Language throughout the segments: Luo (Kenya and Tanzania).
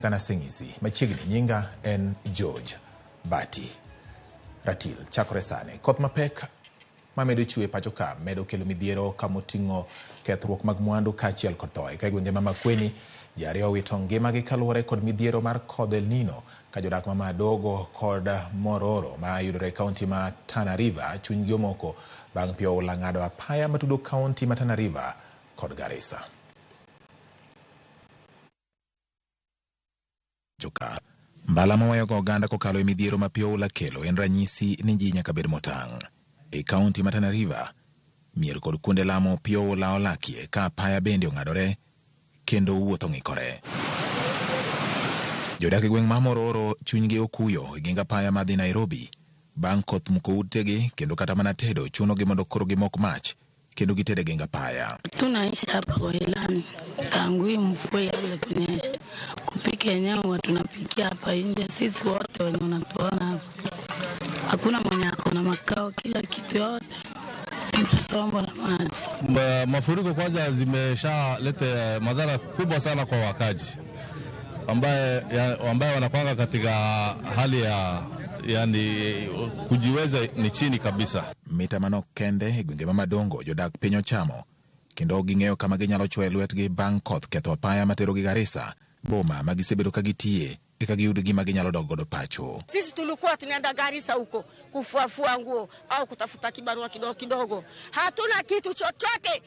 Kana aseng'isi machiegni nyinga en George Bati Ratil. Chakore sani, koth mapek mamedo chwe pacho ka medo kelo midhiero kamoting'o kethruok mag mwandu kaachiel kod thoe. Ka e gwenge ma Makueni, ji ariyo owito ngimagi kaluwore kod midhiero mar kodh El Nino ka jodak ma Madogo kod Mororo ma yudore e kaunti ma Tana River chunygi omoko bang' pi oula ng'ado apaya matudo kaunti ma Tana River kod Garissa. Joka. Mbala maweyogo oganda kokalo e midhiero ma pi oula kelo en ranyisi ni ji nyaka bed motang'. E kaunti ma Tana River, mier kod kuonde lamo pi oula olakie ka apaya bende ong'adore kendo wuoth ong'ikore. Jodak e gweng' ma Mororo chunygi okuyo e geng apaya madhi Nairobi bang' koth muko utegi kendo kata mana tedo chunogi mondo koro gimok mach kendo gited e geng apaya. Tunaishi hapa kwa ilani tangu hii mvua ianze kunyesha, kupika yenyewe tunapikia hapa nje. Sisi wote wenye unatuona hapa, hakuna mwenye ako na makao, kila kitu yote imesombwa na maji. Mafuriko kwanza zimeshaleta madhara kubwa sana kwa wakaji ambaye wanakwanga katika hali ya yani kujiweza ni chini kabisa. Mita manok kende e gwenge ma Madongo jodak piny ochamo kendo ok ging'eyo kama ginyalo chwoye lwetgi bang' koth ketho apaya materogi Garissa, boma ma gisebedo ka gitiye eka giyud gima ginyalo dok godo pacho. Sisi tulikuwa tunaenda Garissa huko kufuafua nguo au kutafuta kibarua kidogo kidogo, hatuna kitu chochote.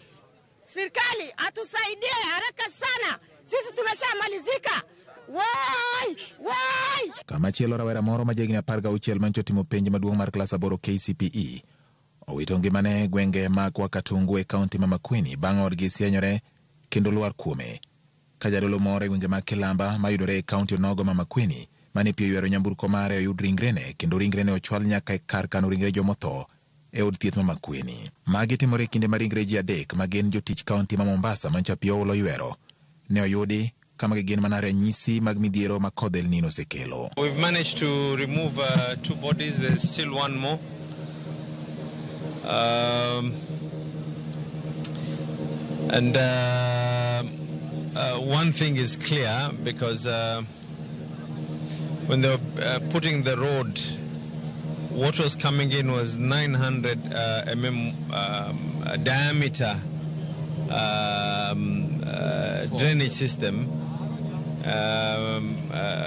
Serikali atusaidie haraka sana, sisi tumeshamalizika. Wai, wai. Kamachielo rawera moro ma jahigni 16 mancho otimo penj maduong' mar klas 8 KCPE owito ngimane e gwenge mag Wakatungu e kaunti ma Makueni bang' odgi sienyore kendo lwar kuome. Ka jadolo moro e gwenge mag Kilamba mayudore e kaunti onogo ma Makueni mane pi oywero nyamburko mare oyud ringrene kendo ringrene ochwal nyaka e kar kano ringre jomotho e od thieth ma Makueni. Magi timore e kinde ma ringre ji 3 ma gin jotich kaunti ma Mombasa mancha pi oula oywero ne oyudi kama gin mana ranyisi mag midhiero ma kodh El Nino osekelo. We've managed to remove 2 bodies. There's still one more. And one thing is clear, because when they were putting the road, what was coming in was 900 diameter drainage system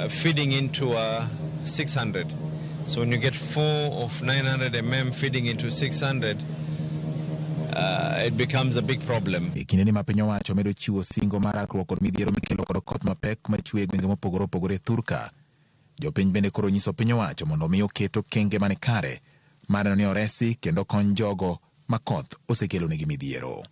feeding into 600. So when you get 4 of 900 feeding into 600, it becomes a big problem. E kindeni ma piny owacho medo chiwo singo mar rakruok kod midhiero mikelo kod koth mapek machwe e gwenge mopogore opogore e thurka. Jopiny bende koro nyiso piny owacho mondo omi oket okenge mani kare mar neno ni oresi kendo kony jogo ma koth osekelonegi midhiero.